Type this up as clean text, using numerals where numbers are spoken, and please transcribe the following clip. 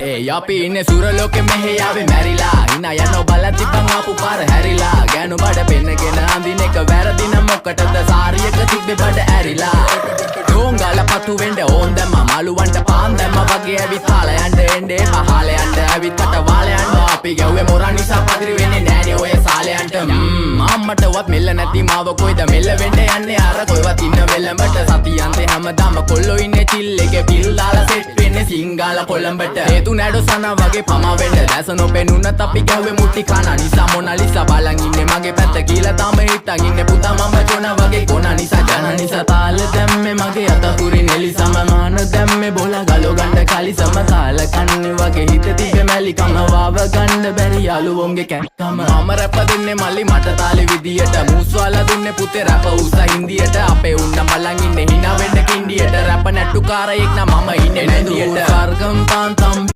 ඒ අපි ඉන්නේ සුර ලෝකෙ, මෙහෙ ආවේ මැරිලා. හිනා යනෝ බලන් තිබ්බන් ආපු පාර හැරිලා. ගෑනු බඩ පෙන්නගෙන අඳින එක වැරදි නම් මොකටද සාරියක තිබ්බේ බඩ ඇරිලා? ඩෝංගාල පතු වෙන්න ඕන් දැම්ම, මාළුවන්ට පාන් දැම්ම වගේ ඇවිත් කාලා යන්න එන්න එපා. හාලා යන්න ඇවිත් කට වාලා යන්න. අපි ගැව්වේ මොරා නිසා පදිරි වෙන්නේ නෑනේ ඔය සාලයන්ට. අම්මටවත් මෙල්ල නැති මාව කොයිද මෙල්ල වෙන්න යන්නේ අර කොයිවත් ඉන්න වෙලඹට? සතියන්තේ හැමදාම කොල්ලෝ ඉන්නේ චිල් එකේ, පිල් දාලා සෙට් වෙන්නේ සිංගාල කොළඹට. හේතු නැඩෝ සනා වගේ පමා වෙන්න දැස නොපෙනුනත් අපි ගැහුවේ මුට්ටි කන නිසා. මොනාලිසා බලන් ඉන්නේ මගේ පැත්ත කියලා තාම හිතන් ඉන්නේ පුතා මම චොන වගේ කොන නිසා. ජන නිසා තාල දැම්මේ මගේ අත හුරි නෙලිසම. මාන දැම්මේ බොල ගලෝ ගණ්ඩ කලිසම. කාල කන්නේ වගේ හිත තිබ්බේ මැලිකම. වාව ගන්න බැරි යාළුවොන්ගේ කැක්කම. මම රැප දෙන්නේ මල්ලි මට තාලෙ විදියට. මූස්වාලා දුන්නේ පුතේ රැප උස හින්දියට. අපේ උන්න බලන් ඉන්නේ හිනා වෙන්න කින්ඩියට. රැප නැට්ටුකාරයෙක් නම් මම ඉන්නේ නැන්දියට. සර්ගම් තාන් තම්.